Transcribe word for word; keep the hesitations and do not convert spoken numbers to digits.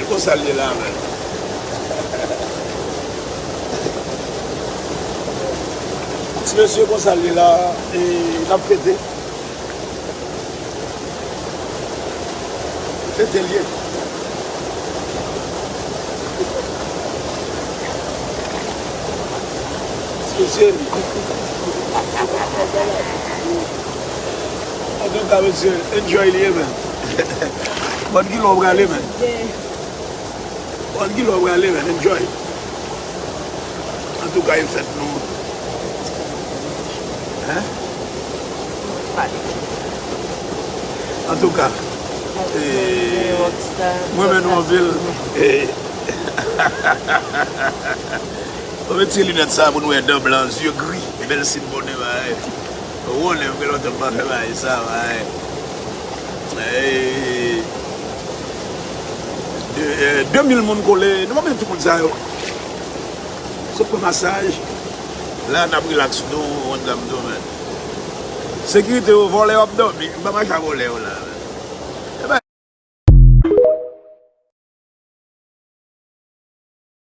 Konsa l ye la, men. Ti mesye, konsa l ye la, e n ap fete. Fete l ye. Ti mesye. Antouka, mesye, enjoy li ye, men. Bòn kilè w prale, men. Bòn kilè w prale, men, enjoy. Antouka, e fèt nou. Hein? Antouka, e, mwen menm nou anpil. E, mwen met ti linèt sa pou nou wè dan blan, zye gri, bèl sin bonè, bagay. Wole, m gen lontan m pa fè bagay sa, bagay. Ey, de, eh, de mil moun kole, nou pa bezwen tout moun sa yo. Sot pran masaj. La, n ap rilaks nou, ou konn sa m di w, men. Sekirite yo, vòlè yo ap dòmi. M pa mache a vòlè yo la.